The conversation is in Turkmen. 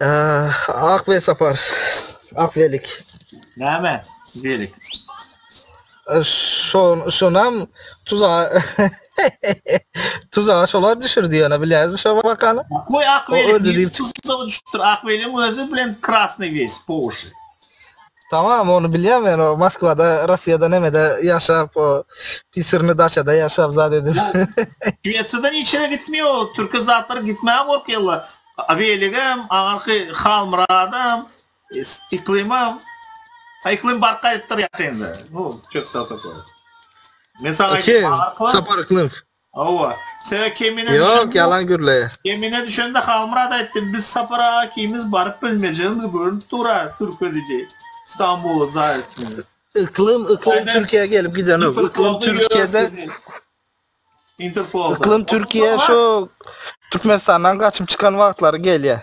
Ak Welsapar. Ak Welik. Näme Welik? Şo şonam tuzaga tuzaga şolar düşürdi ýöne bilýäňizmi şo wakany? Goý Ak Welik tuzaga düşüpdir. Ak Weligiň özi bilen krasnyý wes po uşy. Tamam ony bilýän men o Moskwada Rossiýada nemede ýaşap o pisirni daçada ýaşap zat edip. Şwesiýadan hiç ýere gitmeýär o türki zatlar gitmäge gorkýarlar. Weligem aňyrky Halmyradam Yklymam ha Yklym baryp gaýdypdyr ýakynda. Nu çökde takoý. Men saňa Kim? Sapar Yklym. Hawa. Sebäbi Kemine Ýok, düşende ýalan gürleýär. Kemine düşende Halmyrat aýtdy, biz Sapar aga ikimiz baryp bilmejegimiz görünip dur-a türke diýdi. Stambula zaýa etmeli. Yklym, Yklym Türkiýä gelip gidenok. Yklym Türkiýede Interpolda. Yklym Türkiýe şu Türkmenistandan gaçyp çykan wagtlary gelýär.